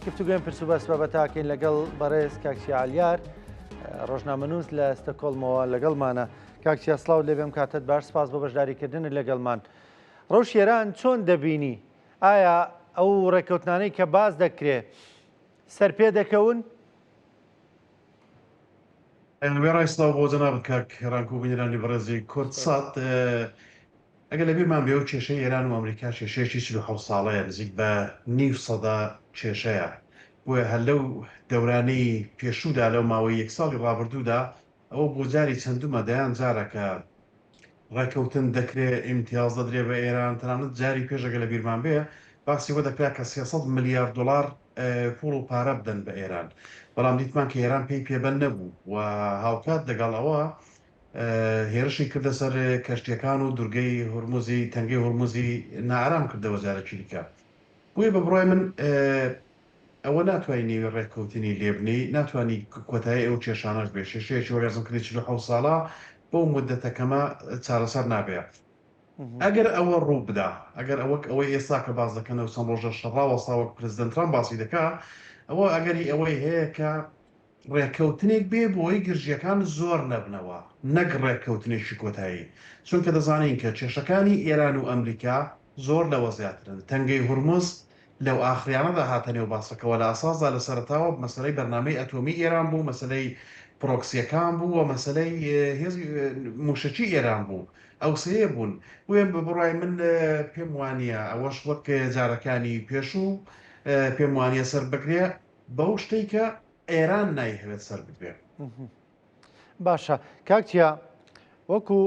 گفتوگۆی پرس و باس بابەتاکەین لەگەڵ بەڕێز کاک چیا عەلیار ڕۆژنامەنووس لە ستەکۆڵمەوە لەگەڵمانە. کاک چیا سڵاوت لێبێم کاتت باش سپاس بۆ بەشداریکردنت لەگەڵمان. ڕەوشی ئێران چۆن دەبینی؟ ئایا ئەو ڕێککەوتنانەی کە باس دەکرێ سەرپێ دەکەون؟ وێڕای سڵاو بۆ جەنابت کاک ڕانکۆ و بینەرانی بەڕێزی کوردسات. ئەگەر لەبیرمان بێ ئەو کێشەی ئێران و ئەمریکا کێشەیەکی 47 ساڵەیە، نزیک بە نیو سەدە کێشەیە. بۆیە هەر لەو دەورانەی پێشوودا لەو ماوەی یەک ساڵی ڕابردوودا ئەوە بۆ جاری چەندومە دەیان جارە کە ڕێکەوتن دەکرێ، ئیمتیاز دەدرێ بە ئێران، تەنانەت جاری پێش ئەگەر لەبیرمان بێ باسی ئەوە دەکرا کە 300 ملیار دۆڵار پوڵ و پارە بدەن بە ئێران، بەڵام دیتمان کە ئێران پێی پێبەند نەبوو و هاوکات لەگەڵ ئەوە هێرشی کردە سەر کەشتیەکان و دورگەی هورمزی، تەنگەی هورمزی نائارام کردەوە جارێکی دیکە. بۆیە بە بڕوای من ئەوە ناتوانی نێوی ڕێککەوتنی لێ بنێی، ناتوانی کۆتایی ئەو کێشانەش بێ. کێشەیەکی وەک عەرزم کردی 47 ساڵە بەو موددەتە کەمە چارەسەر نابێ. ئەگەر ئەوە ڕوو بدا، ئەگەر وەک ئەوەی ئێستا کە باس دەکەن ئەو چەند ڕۆژە شەڕ ڕاوەستا وەک پرزیدەنت ترامپ باسی دەکا، ئەوە ئەگەری ئەوەی هەیە کە ڕێککەوتنێک بێ بۆی گرژییەکان زۆر نەبنەوە نەک ڕێککەوتنێکی کۆتایی، چونکە دەزانین کە کێشەکانی ئێران و ئەمریکا زۆر لەوە زیاترن، تەنگەی هورمز لەو ئاخریانەدا هاتە نێو باسەکەوە، لە ئەساسدا لە سەرەتاوە مەسەلەی بەرنامەی ئەتۆمی ئێران بوو، مەسەلەی پرۆکسییەکان بوو و مەسەلەی هێزی مووشەکی ئێران بوو، ئەو سێیە بوون. بۆیە بە بڕوای من پێم وانییە ئەوەش وەک جارەکانی پێشوو پێم وانییە سەربگرێ بەو شتەی کە ئێران نایهەوێت سەر بگرێ. باشە کاک چیا وەکو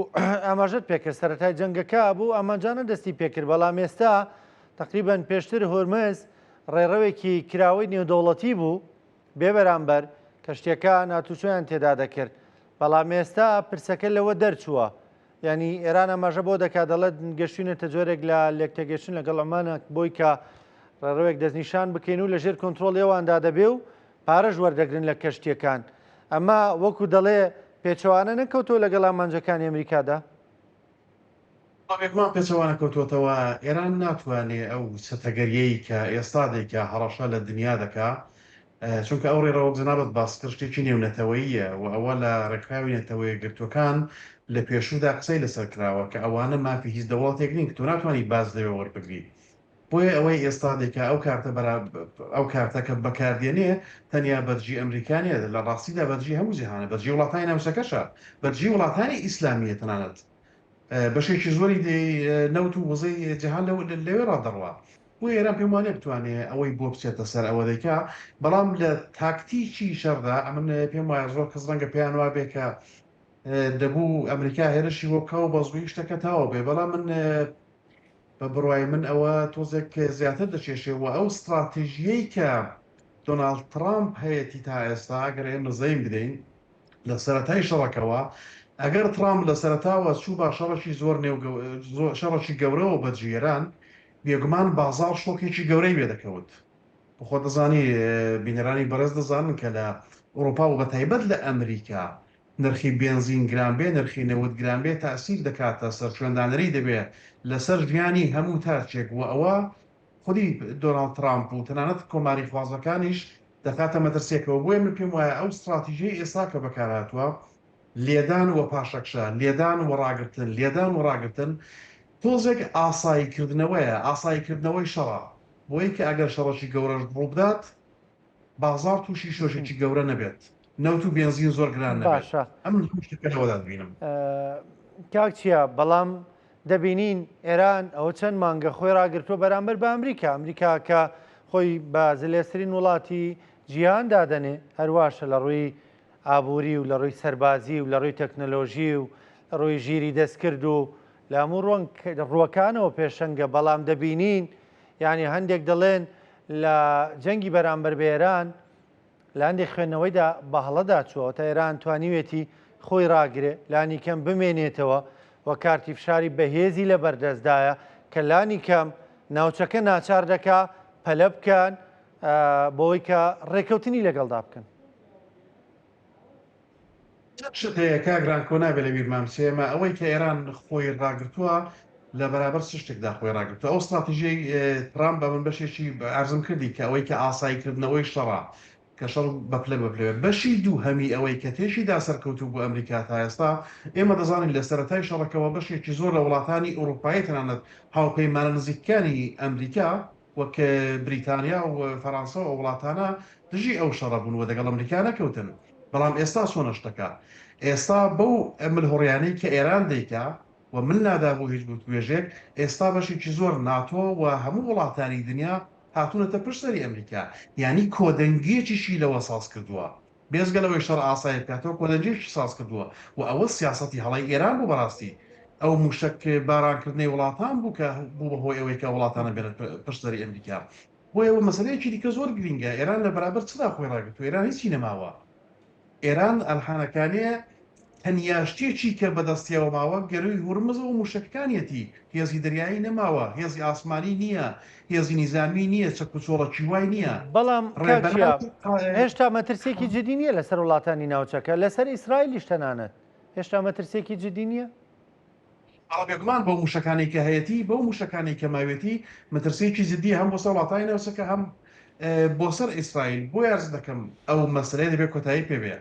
ئاماژەت پێکرد سەرەتای جەنگەکە بوو ئامانجانە دەستی پێکرد بەڵام ئێستا تقریبان پێشتر هۆرمز ڕێڕەوێکی کراوەی نێودەوڵەتی بوو بێ بەرامبەر کەشتیەکان هاتوچۆیان تێدا دەکرد بەڵام ئێستا پرسەکە لەوە دەرچووە یانی ئێران ئاماژە بۆ دەکات دەڵێت گەشتوینەتە جۆرێک لە لێکتێگەشتن لەگەڵ عومانە بۆی کە ڕێڕەوێک دەستنیشان بکەین و لەژێر کۆنترۆڵی ئەواندا دەبێ و پارەش وەردەگرن لە کەشتیەکان ئەمە وەکو دەڵێ پێچەوانە نەکەوتەوە لەگەڵ ئامانجەکانی ئەمریکادا؟ بێگومان پێچەوانە کەوتووەتەوە، ئێران ناتوانێ ئەو چەتەگەرییەی کە ئێستا دەیکا هەڕەشە لە دنیا دەکا، چونکە ئەو ڕێڕەوە وەک جەنابت باست کرد شتێکی نێونەتەوەییە و ئەوە لە ڕێکخراوی نەتەوە یەکگرتووەکان لە پێشوودا قسەی لەسەر کراوە کە ئەوانە مافی هیچ دەوڵەتێک نین کە تۆ ناتوانی باج لەوێ وەربگری. بۆیە ئەوەی ئێستا دەیکا ئەو کارتە بەرا ئەو کارتە کە بەکاردێنێ تەنیا بەرگی ئەمریکا نیە لە ڕاستیدا بەرگی هەموو جیهانە بەرگی وڵاتانی ناوچەکەشە بەرگی وڵاتانی ئیسلامیە تەنانەت بەشێکی زۆری نەوت و وزەی جیهان لەوێ ڕا دەڕوا بۆیە ئێران پێم وانیە بتوانێ ئەوەی بۆ بچێتە سەر ئەوە دەیکا بەڵام لە تاکتیکی شەڕدا ئەمن پێم وایە زۆر کەس ڕەنگە پێیان وابێ کە دەبوو ئەمریکا هێرشی بۆ بکا و بە زووی شتەکە تەواو بێ بەڵام من بە بڕوای من ئەوە تۆزێک زیاتر دەکێشێ و ئەو ستڕاتیژیەی کە دۆناڵد تڕامپ هەیەتی تا ئێستا ئەگەر ئێمە زەین بدەین لە سەرەتای شەڕەکەوە ئەگەر تڕامپ لە سەرەتاوە چوو با شەڕەکی زۆر نێو شەڕەکی گەورەوە بە جیران بێگومان بازاڕ شۆکێکی گەورەی وێ دەکەوت خۆ دەزانی بینەرانی بەڕێز دەزانن کە لە ئەوروپا و بە تایبەت لە ئەمریکا نرخی بێنزین گران بێ، نرخی نەوت گران بێ تەئسیر دەکاتە سەر شوێندانەری دەبێ لەسەر ژیانی هەموو تاکێک و ئەوە خودی دۆناڵد ترامپ و تەنانەت کۆماریخوازەکانیش دەخاتە مەترسیەکەوە بۆیە من پێم وایە ئەو ستڕاتیژیەی ئێستا کە بەکارهاتووە لێدان و پاشەکشە، لێدان و ڕاگرتن، لێدان و ڕاگرتن تۆزێک ئاسایی کردنەوەیە، ئاسایی کردنەوەی شەڕە بۆی کە ئەگەر شەڕەکی گەورەش ڕووبدات بازاڕ تووشی شۆکێکی گەورە نەبێت، نەوت و بێنزین زۆر گران نەبێت. باشە. ئەمن هەموو شتەکە لەوەدا دەبینم. کاک چیا، بەڵام دەبینین ئێران ئەوە چەند مانگە خۆی ڕاگرتووە بەرامبەر بە ئەمریکا، ئەمریکا کە خۆی بە زلێزترین وڵاتی جیهان دادەنێ، هەرواشە لە ڕووی ئابووری و لە ڕووی سەربازی و لە ڕووی تەکنەلۆژی و لە ڕووی ژیری دەستکرد و لە هەموو ڕووەکانەوە پێشەنگە، بەڵام دەبینین یانی هەندێک دەڵێن لە جەنگی بەرامبەر بە ئێران لە هەندێک خوێندنەوەیدا بە هەڵەدا چووە تا ئێران توانیوێتی خۆی ڕاگرێ لانی کەم بمێنێتەوە و کارتی فشاری بەهێزی لە بەردەستدایە کە لانی کەم ناوچەکە ناچار دەکا پەلە بکەن بۆی کە ڕێکەوتنی لەگەڵدا بکەن. چەند شت هەیە کاک رانکۆ نابێ لە بیرمان بچێ ئێمە ئەوەی کە ئێران خۆی ڕاگرتووە. لە بەرابەر چ شتێکدا خۆی ڕاگرتووە. ئەو ستڕاتیژیەی ترامپ بە من بەشێکی عەرزم کردی کە ئەوەی کە ئاسایی کردنەوەی شەڕە کە شەڕ بە پلە بە پلە بێ. بەشی دووهەمی ئەوەی کە تێشیدا سەرکەوتوو بوو ئەمریکا تا ئێستا ئێمە دەزانین لە سەرەتای شەڕەکەوە بەشێکی زۆر لە وڵاتانی ئوڕووپایی تەنانەت هاوپەیمانە نزیکەکانی ئەمریکا وەک بریتانیا و فەرانسە و ئەو وڵاتانە دژی ئەو شەڕە بوون و دەگەڵ ئەمریکا نەکەوتن. بەڵام ئێستا چۆنە شتەکە؟ ئێستا بەو ملهوڕیانەی کە ئێران دەیکا و مل نادا بۆ هیچ گوتوێژێک، ئێستا بەشێکی زۆر ناتۆ و هەموو وڵاتانی دنیا هاتوونەتە پشت سەری ئەمریکا. یانی کۆدەنگییەکیشی لەوە ساز کردووە. بێجگە لەوەی شەڕ ئاسایی بکاتەوە، کۆدەنگییەکیشی ساز کردووە و ئەوە سیاسەتی هەڵەی ئێران بوو بەڕاستی. ئەو مووشەک بارانکردنەی وڵاتان بوو کە بوو بە هۆی ئەوەی کە وڵاتانە بێنە پشت سەری ئەمریکا. بۆیە ئەوە مەسەلەیەکی دیکە زۆر گرینگە، ئێران لە بەرابەر چدا خۆی ڕاگرتووە؟ ئێران هیچی نەماوە. ئێران ئەلحانەکانێ تەنیا شتێکی کە بەدەستیەوە ماوە گەرووی هورمزە و مووشەکەکانیەتی، هێزی دەریایی نەماوە، هێزی ئاسمانی نییە، هێزی نیزامی نییە، چەک و چۆڵەکی وای نییە. بەڵام کاک چیا هێشتا مەترسییەکی جدی نییە لەسەر وڵاتانی ناوچەکە، لەسەر ئیسرائیلیش تەنانەت هێشتا مەترسییەکی جدی نییە؟ بەڵێ بێگومان بەو مووشەکانەی کە هەیەتی، بەو مووشەکانەی کە ماوێتی مەترسییەکی جدییە هەم بۆ سەر وڵاتانی ناوچەکە هەم بۆ سەر ئیسرائیل، بۆیە عەرز دەکەم ئەو مەسەلەیە دەبێ کۆتایی پێ بێ.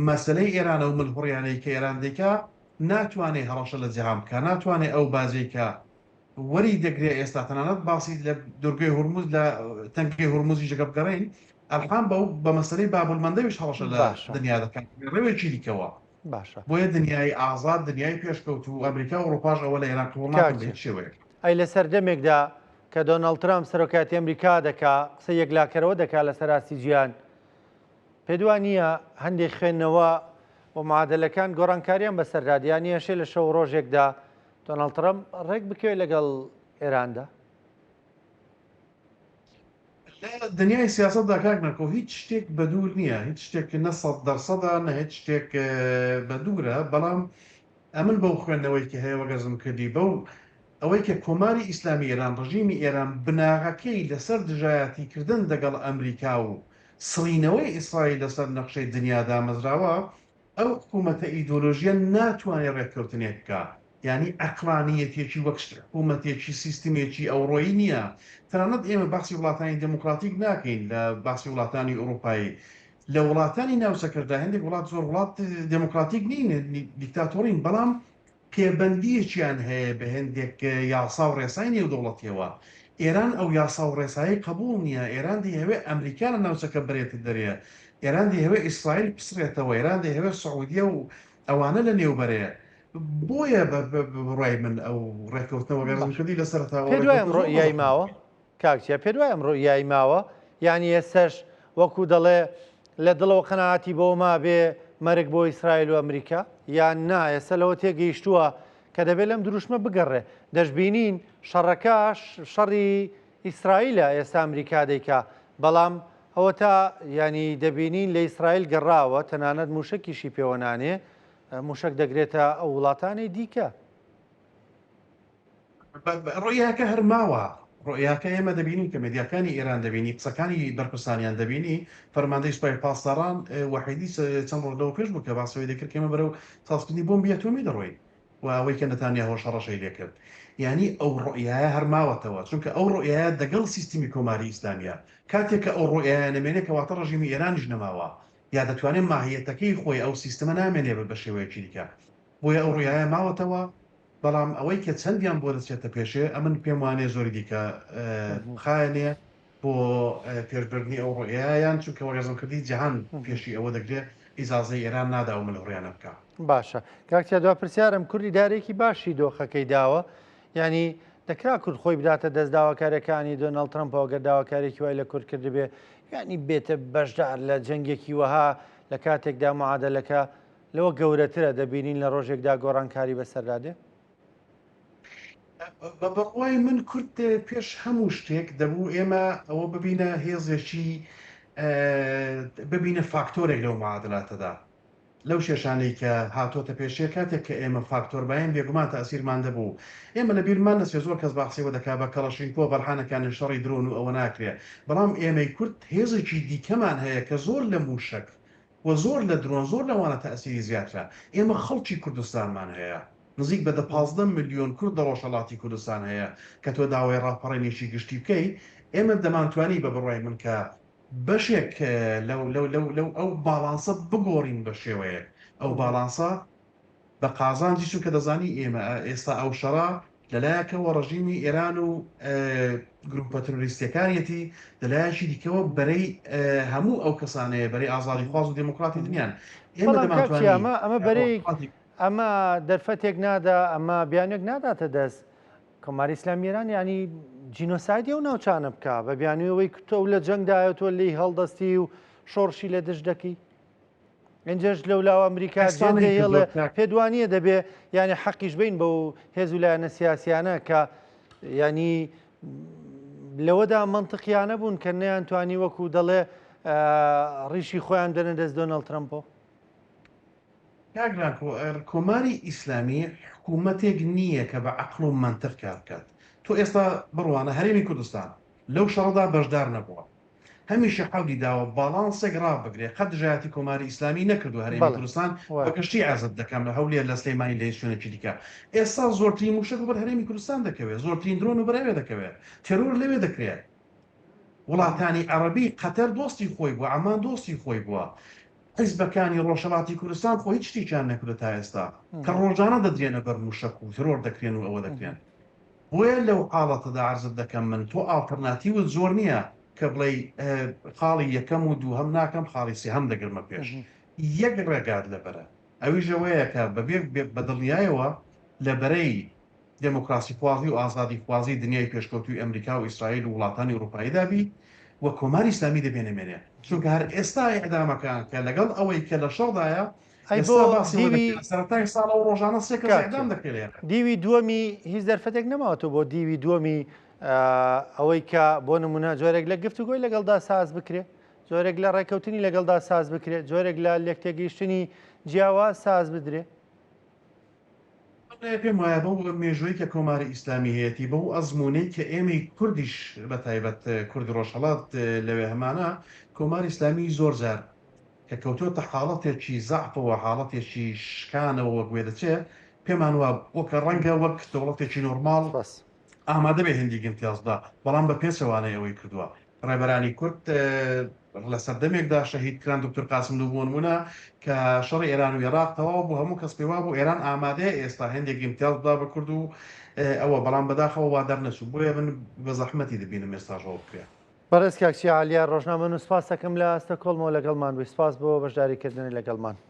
مەسەلەی ئێران ئەو ملهوڕیانەی کە ئێران دەیکا ناتوانێ هەڕەشە لە جیهان بکا، ناتوانێ ئەو باجەی کە وەری دەگرێ ئێستا تەنانەت باسی لە دورگەی هورموز لە تەنگەی هورموزیش ئەگەر بگەڕێین ئەلحان بەو بە مەسەلەی بابولمەندەبیش هەڕەشە لە باشە. دنیا دەکات ڕێوێکی دیکەوە. باشە. بۆیە دنیای ئازاد، دنیای پێشکەوتوو، ئەمریکا و ئەوڕوپاش ئەوە لە ئێران قبوڵ کاک ناکەن بە چیا هیچ شێوەیەک. ئەی لە سەردەمێکدا کە دۆناڵد ترامپ سەرۆکایەتی ئەمریکا دەکا، قسەی یەکلاکەرەوە دەکا لەسەر ئاستی جیهان، پێت وا نییە هەندێک خوێندنەوە و معادەلەکان گۆڕانکاریان بەسەردا دێ؟ یانی ئەشێ لە شەو و ڕۆژێکدا دۆناڵد ترەمپ ڕێک بکەوێت لەگەڵ ئێراندا؟ لە دنیای سیاسەتدا کاک نەکۆ هیچ شتێک بە دوور نییە، هیچ شتێک نە سەد دەرسەدە نە هیچ شتێک بە دوورە، بەڵام ئەمن بەو خوێندنەوەی کە هەیە وەگەزم کردی بەو ئەوەی کە کۆماری ئیسلامی ئێران ڕژیمی ئێران بناغەکەی لەسەر دژایەتی کردن دەگەڵ ئەمریکا و سڕینەوەی ئیسرائیل لەسەر نەخشەی دنیا دامەزراوە، ئەو حکوومەتە ئیدۆلۆژییە ناتوانێ ڕێککەوتنێک بکا. یانی عەقڵانییەتێکی وەک حکوومەتێکی سیستمێکی ئەوڕۆیی نییە. تەنانەت ئێمە باسی وڵاتانی دێموکڕاتیک ناکەین، لە باسی وڵاتانی ئوڕووپایی. لە وڵاتانی ناوچەکەشدا هێندێک وڵات زۆر وڵات دێموکڕاتیک نین، دیکتاتۆرین، بەڵام پێبەندییەکیان هەیە بە هێندێک یاسا و ڕێسای نێودەوڵەتییەوە. ئێران ئەو یاسا و ڕێسایەی قەبووڵ نییە. ئێران دەیهەوێ ئەمریکا لە ناوچەکە بەرێتە دەرێ. ئێران دەیهەوێ ئیسرائیل پسڕێتەوە. ئێران دەیهەوێ سعودیە و ئەوانە لە نێو بەرێ. بۆیە بە بڕوای من ئەو ڕێککەوتنە وەک عەرزم باشە. کردی لە سەرەتاوە پێت وایە ڕێککەوتنە ئەمڕۆ زۆر یای مەزەحمەت ماوە؟ بوو. کاک چیا پێت وایە ئەمڕۆ یای ماوە؟ یانی ئێستەش وەکوو دەڵێ لە دڵەوە قەناعەتی بەوە مابێ مەرگ بۆ ئیسرائیل و ئەمریکا؟ یان نا ئێستا لەوە تێگەیشتووە کە دەبێ لەم دروشمە بگەڕێ؟ دەشبینین شەڕەکە شەڕی ئیسرائیلە ئێستا ئەمریکا دەیکا بەڵام ئەوەتا یانی دەبینین لە ئیسرائیل گەڕاوە تەنانەت مووشەکیشی پێوە نانێ مووشەک دەگرێتە ئەو وڵاتانەی دیکە. ڕۆیاکە هەر ماوە، ڕۆیاکە ئێمە دەبینین کە مێدیاکانی ئێران دەبینی، قسەکانی بەرپرسانیان دەبینی، فەرماندەی سوپای پاسداران وەحیدی چەند ڕۆژ لەوە پێش بوو کە باسی ئەوەی دەکرد کە ئێمە بەرەو سازکردنی بۆمبی ئەتۆمی دەڕۆین و ئەوەی کە نەتانیاهۆش هەڕەشەی لێکرد. یانی ئەو ڕۆیایە هەر ماوەتەوە، چونکە ئەو ڕۆیایە دەگەڵ سیستمی کۆماری ئیسلامییە. کاتێک کە ئەو ڕۆیایە نەمێنێ کەواتە ڕژیمی ئێرانیش نەماوە یا دەتوانێ ماهیەتەکەی خۆی ئەو سیستمە نامێنێ بە شێوەیەکی دیکە. بۆیە ئەو ڕویایە ماوەتەوە، بەڵام ئەوەی کە چەندیان بۆ دەچێتە پێشێ ئەمن پێم وانیە زۆری دیکە بخایەنێ بۆ پێشبردنی ئەو ڕوئیایەیان، چونکە وەک عەرزم کردی جیهان پێشی ئەوە دەگرێ ئیجازەی ئێران نادا ئەو ملهوڕیانە بکا. باشە کاک چیا دوا پرسیارم کورد ئیدارەیەکی باشی دۆخەکەی داوە یانی دەکرا کورد خۆی بداتە دەست داواکاریەکانی دۆناڵد ترەمپەوە گەر داواکاریەکی وای لە کورد کردبێ یانی بێتە بەشدار لە جەنگێکی وەها لە کاتێکدا معادەلەکە لەوە گەورەترە دەبینین لە ڕۆژێکدا گۆڕانکاری بەسەردا دێ؟ بە بڕوای من کورد پێش هەموو شتێک دەبوو ئێمە ئەوە ببینە هێزێکی ببینە فاکتۆرێک لەو معادلاتەدا لەو کێشانەی کە هاتۆتە پێشێ کاتێک کە ئێمە فاکتۆر باین بێگومان تاسیرمان دەبوو ئێمە لە بیرمان نەچێ زۆر کەس باسی ئەوە دەکا بە کەڵەشینکۆف بەرحانەکانی شەڕی درۆن و ئەوە ناکرێ بەڵام ئێمەی کورد هێزێکی دیکەمان هەیە کە زۆر لە موشەک و زۆر لە درۆن زۆر لەوانە تەئسیری زیاترە ئێمە خەڵکی کوردستانمان هەیە. نزیک بە دە 15 ملیۆن کورد لە ڕۆژهەڵاتی کوردستان هەیە کە تۆ داوای ڕاپەڕینێکی گشتی بکەی ئێمە دەمانتوانی بە بڕوای من کە بەشێک لەو لەو لەو لەو ئەو باڵانسە بگۆڕین بە شێوەیەک ئەو باڵانسە بە قازانجی چونکە دەزانی ئێمە ئێستا ئەو شەڕە لەلایەکەوە ڕژیمی ئێران و گروپە ترۆریستیەکانیەتی لەلایەکی دیکەوە بەرەی هەموو ئەو کەسانەیە بەرەی ئازادیخواز و دێموکراتی دنیان. ئێمە بەڵام کاک چیا دەمانتوانی ئەمە ئەمە بەرەی ڕۆژهەڵاتی ئەمە دەرفەتێک نادا ئەمە بیانوێک ناداتە دەست کۆماری ئیسلامی ئێران یانی جینۆسایدی ئەو ناوچانە بکا بە بیانوی ئەوەی تۆ لە جەنگدایە تۆ لێی هەڵدەستی و شۆڕشی لە دژ دەکەی ئینجاش لەولاوە ئەمریکا ئێستا جێ نەیکردووە دەهێڵێ کاک. پێت وانییە دەبێ یانی حەقیش بین بەو هێز و لایەنە سیاسیانە کە یانی لەوەدا مەنتقیانە بوون کە نەیانتوانی وەکو دەڵێ ڕیشی خۆیان دەنە دەست دۆناڵد ترەمپۆ؟ کاک ڕاکۆ کۆماری ئیسلامی حکوومەتێک نییە کە بە عەقڵ و مەنتق کار بکات. تۆ ئێستا بڕوانە هەرێمی کوردستان لەو شەڕەدا بەشدار نەبووە. هەمیشە حەولی داوە باڵانسێک ڕابگرێ، قەت دژایەتی کۆماری ئیسلامی نەکردووە هەرێمی بەڵێ کوردستان بە وایە. گشتی عەزت دەکەم لە هەولێر لە سلێمانی لە هیچ شوێنێکی دیکە. ئێستا زۆرترین مووشەک وەبەر هەرێمی کوردستان دەکەوێ، زۆرترین درۆن وەبەر ئەوێ دەکەوێ، تێرۆر لەوێ دەکرێ. وڵاتانی عەڕەبی قەتەر دۆستی خۆی بووە، عەمان دۆستی خۆی بووە. حیزبەکانی ڕۆژهەڵاتی کوردستان خۆ هیچ شتێکیان نەکردووە تا ئێستا کە ڕۆژانە دەدرێنە بەر مووشەک و ترۆر دەکرێن و ئەوە دەکرێن. بۆیە لەو حاڵەتەدا عەرزت دەکەم من تۆ ئاڵتەرناتیوت زۆر نییە کە بڵێی خاڵی یەکەم و دووهەم ناکەم خاڵی سێهەم دەگرمە پێش. یەک ڕێگات لەبەرە ئەویش ئەوەیە کە بەبێ بە دڵنیایەوە لە بەرەی دێموکراسیخوازی و ئازادیخوازی دنیای پێشکەوتووی ئەمریکا و ئیسرائیل و وڵاتانی ئورووپاییدا بی و کۆماری ئیسلامی دەبێ نەمێنێ. چونکە هەر ئێستا ئێعدامەکان کە لەگەڵ ئەوەی کە لە شەڕدایە، ئەی بۆ ئێستا باسی ئەوە دیوی دەکرێ لە سەرەتای ساڵەوە ڕۆژانە سێ کەس کاک ئێعدام چیا دەکرێ لە ئێران. دیوی دووەمی هیچ دەرفەتێک نەماوەتەوە بۆ دیوی دووەمی ئەوەی کە بۆ نموونە جۆرێک لە گفتوگۆی لەگەڵدا ساز بکرێ، جۆرێک لە ڕێککەوتنی لەگەڵدا ساز بکرێ، جۆرێک لە لێکتێگەیشتنی جیاواز ساز بدرێ؟ من پێم وایە بەو مێژووەی کە کۆماری ئیسلامی هەیەتی، بەو ئەزموونەی کە ئێمەی کوردیش بە تایبەت کوردی ڕۆژهەڵات لەوێ هەمانە، کۆماری ئیسلامی زۆر جار کە کەوتۆتە حاڵەتێکی زەعفەوە، حاڵەتێکی شکانەوە وەک وێدەچێ، پێمان وا بووە کە ڕەنگە وەک دەوڵەتێکی نۆرماڵ سپاس. ئامادە بێ هێندیک ئیمتیاز بدا، بەڵام بە پێچەوانەی ئەوەی کردووە. ڕێبەرانی کورد لە سەردەمێکدا شەهید کران، دکتۆر قاسملوو بۆ نموونە، کە شەڕی ئێران و ئێراق تەواو بوو، هەموو کەس پێی وابوو ئێران ئامادەیە ئێستا هێندێک ئیمتیاز بدا بە کورد و ئەوە، بەڵام بەداخەوە وا دەرنەچوو. بۆیە من بە زەحمەتی دەبینم ئێستاش ئەوە بکرێ. بەڕێز کاک چیا عەلیار ڕۆژنامەنووس سپاستەکەم لە ستۆکهۆڵمەوە لەگەڵمان بووی، سپاس بۆ بەشداریکردنت لەگەڵمان.